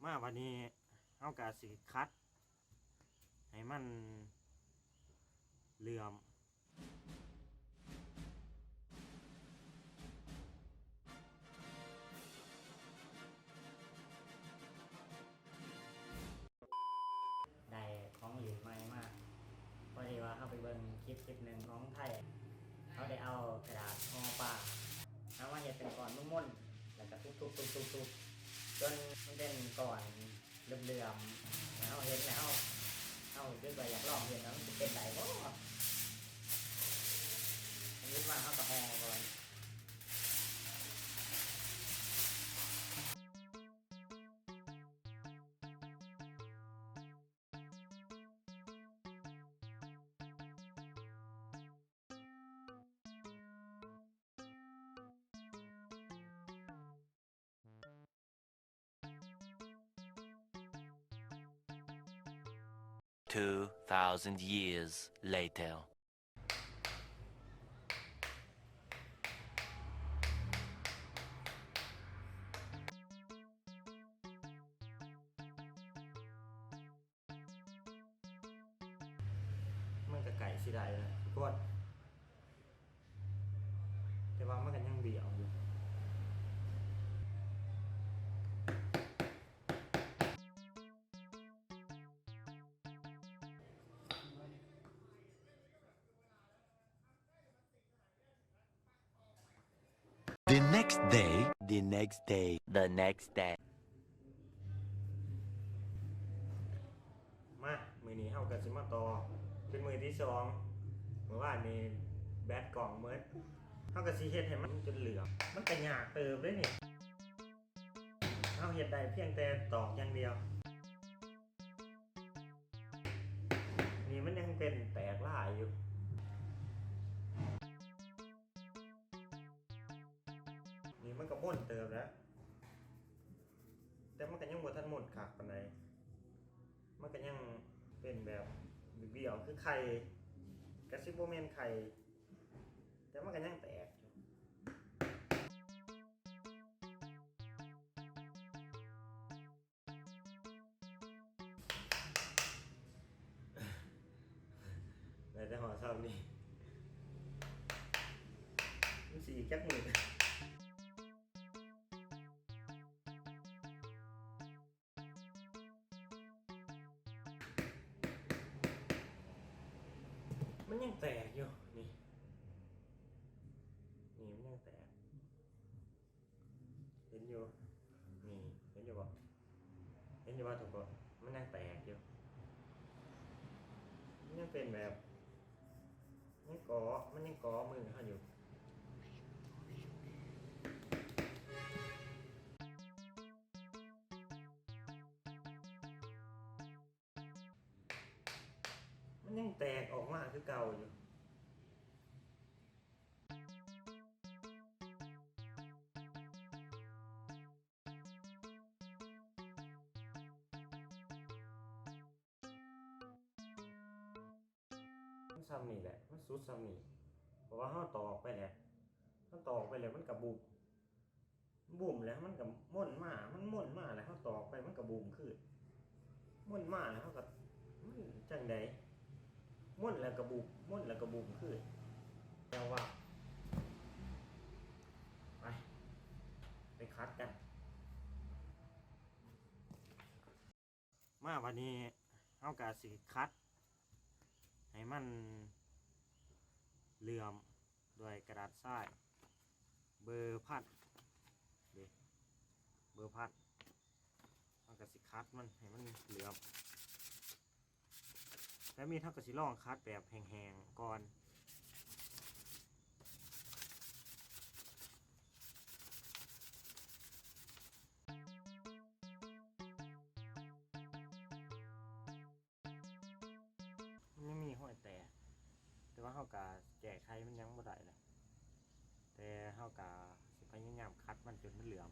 ມາບັດນີ້ເຮົາກະຊິຂັດໃຫ້ມັນເຫຼື້ອມ. ໄດ້ຂອງຫຼິ້ນໃໝ່ມາ ພໍດີວ່າເຮົາໄປເບິ່ງຄລິບຄລິບໜຶ່ງຂອງໄທ ເຂົາໄດ້ເອົາກະດາດຫໍ່ປາ ເອົາມາເຮັດເປັນກ້ອນມົນໆ ແລ້ວກະທຸບໆໆໆ ຈົນມັນເປັນກ້ອນເຫຼື້ອມໆ ເຮົາເຫັນແລ້ວ ເຮົາ ເຮົາຮູ້ສຶກວ່າຢາກລອງເຮັດວ່າມັນຊິເປັນໄດ້ບໍ່? ສົມມຸດວ່າເຮົາກະຫໍ່ກ່ອນ. Two thousand years later. ມັນກະໃກ້ຊິໄດ້ແລ້ວທຸກຄົນ ແຕ່ວ່າມັນກະຍັງບ້ຽວຢູ່. The next day, the next day, the next day. ມາ ມື້ນີ້ເຮົາກະຊິມາຕໍ່ ເປັນມື້ທີສອງ. ມື້ວານນີ້ແບັດກ້ອງໝົດ ເຮົາກະຊິເຮັດໃຫ້ມັນຈົນເຫຼື້ອມ. ມັນກະຍາກເຕີບເດ້ນີ້ ເຮົາເຮັດໄດ້ພຽງແຕ່ຕອກຢ່າງດຽວ. ນີ້ມັນຍັງເປັນແຕກລາຍຢູ່ ນີ້ມັນກະມົນເຕີບແລ້ວ ແຕ່ມັນກະຍັງບໍ່ທັນມົນຄັກປານໃດ ມັນກະຍັງເປັນແບບບ້ຽວໆ ຄືໄຂ່ ກະຊິບໍ່ແມ່ນໄຂ່ ແຕ່ມັນກະຍັງແຕກຢູ່. ໄດ້ແຕ່ຮອດຊ່ຳນີ້ ມັນຊິອີກຈັກມື້? ມັນຍັງແຕກຢູ່ ນີ້ ນີ້ມັນຍັງແຕກ. ເຫັນຢູ່ ນີ້ ເຫັນຢູ່ບໍ່? ເຫັນຢູ່ບໍ່ທຸກຄົນ? ມັນຍັງແຕກຢູ່ ມັນຍັງເປັນແບບ ຍັງເກາະ ມັນຍັງເກາະມືເຮົາຢູ່. ມັນຍັງແຕກອອກມາຄືເກົ່າຢູ່. ມັນຊ່ຳນີ້ແຫຼະ ມັນສຸດຊ່ຳນີ້ ເພາະວ່າເຮົາຕອກໄປແລ້ວ ເຮົາຕອກໄປແລ້ວມັນກະບຸບ ບຸ້ມແລ້ວມັນກະມົນມາ ມັນມົນມາແລ້ວເຮົາຕອກໄປມັນກະບຸ້ມຄືນ ມົນມາແລ້ວເຮົາກະ ມັນຈັ່ງໃດ ມົນແລ້ວກະບຸບ ມົນແລ້ວກະບຸ້ມຄືນ ແຕ່ວ່າ ໄປ ໄປຂັດກັນ. ມາບັດນີ້ເຮົາກະຊິຂັດໃຫ້ມັນເຫຼື້ອມດ້ວຍກະດາດຊາຍເບີພັນເດ້ ເບີພັນ ເຮົາກະຊິຂັດມັນໃຫ້ມັນເຫຼື້ອມ ແລ້ວມີດເຮົາກະຊິລອງຂັດແບບແຫ້ງໆກ່ອນ. ມັນຍັງມີຮອຍແຕກ ແຕ່ວ່າເຮົາກະແກ້ໄຂມັນຍັງບໍ່ໄດ້ເລີຍ ແຕ່ເຮົາກະຊິພະຍາຍາມຂັດມັນຈົນມັນເຫຼື້ອມ. ມັ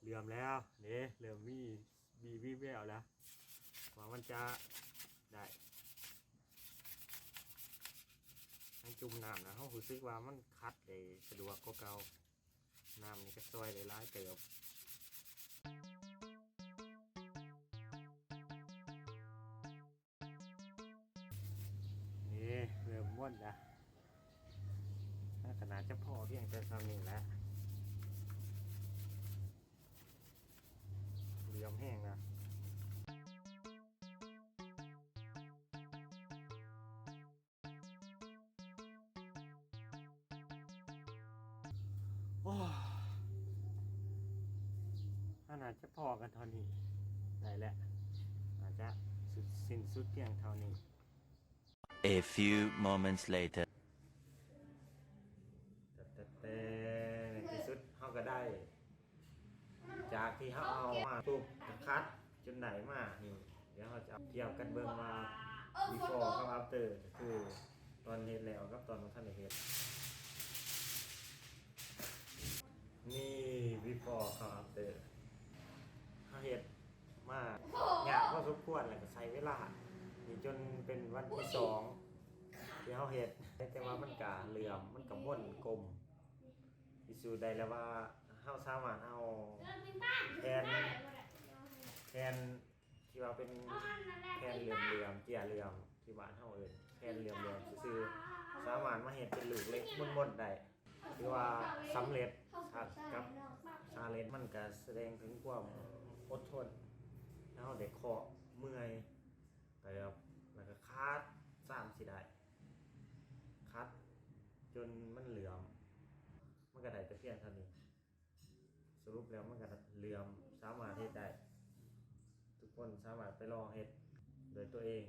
ເຫຼື້ອມແລ້ວເດ້ ເລີ່ມມີວີ່ແວວແລ້ວ ວ່າມັນຈະໄດ້ ໃນຈຸ່ມນ້ຳນະ ເຮົາຮູ້ສຶກວ່າມັນຂັດໄດ້ສະດວກກວ່າເກົ່າ. ນ້ຳນີ້ກໍຊ່ອຍໄດ້ຫຼາຍເຕີບ. ນີ້ເລີ່ມມ້ວນລະ ໜ້າຈະພໍພຽງແຕ່ສ່ຳນີ້ແຫຼະ ເຫຼື້ອມແຮງລະ. ໂອ້ ເຮົາໜ້າຈະພໍກັນເທົ່ານີ້ໄດ້ແລ້ວ ໜ້າຈະສິ້ນສຸດພຽງເທົ່ານີ້. A few moments later. ແຕ່ ແຕ່ ແຕ່ໃນທີ່ສຸດເຮົາກໍໄດ້ ຈາກທີ່ເຮົາເອົາມາປຸບ ກໍຂັດຈົນໄດ້ມານີ້ ດຽວເຮົາຈະທຽບກັນເບິ່ງວ່າ before ກັບ after ກໍຄືຕອນເຮັດແລ້ວກັບຕອນບໍ່ທັນໄດ້ເຮັດ. ນີ້ before ກັບ after ເຮົາເຮັດມາຍາກພໍສົມຄວນ ແລ້ວກໍໃຊ້ເວລາ ນີ້ຈົນເປັນວັນທີສອງທີ່ເຮົາເຮັດ ແຕ່ວ່າມັນກະເຫຼື້ອມ ມັນກະມົນກົມ ພິສູດໄດ້ແລ້ວວ່າເຮົາສາມາດເອົາແຜ່ນ ແຜ່ນທີ່ວ່າເປັນແຜ່ນເຫຼື້ອມໆ ເຈ້ຍເຫຼື້ອມ ທີ່ບ້ານເຮົາເອີ້ນແຜ່ນເຫຼື້ອມໆຊື່ໆ ສາມາດມາເຮັດເປັນລູກເຫຼັກມົນໆໄດ້ ຖືວ່າສຳເລັດ. ສາ ກັບ challenge ມັນກະສະແດງເຖິງຄວາມອົດທົນ ແລ້ວເຮົາໄດ້ເຄາະເມື່ອຍເຕີບ ແລ້ວກໍຂັດ ຊ່ຳຊິໄດ້ ຂັດຈົນມັນເຫຼື້ອມ ມັນກໍໄດ້ແຕ່ພຽງເທົ່ານີ້. ສະຫຼຸບແລ້ວມັນກໍເຫຼື້ອມ ສາມາດເຮັດໄດ້ ທຸກຄົນສາມາດໄປລອງເຮັດດ້ວຍຕົວເອງ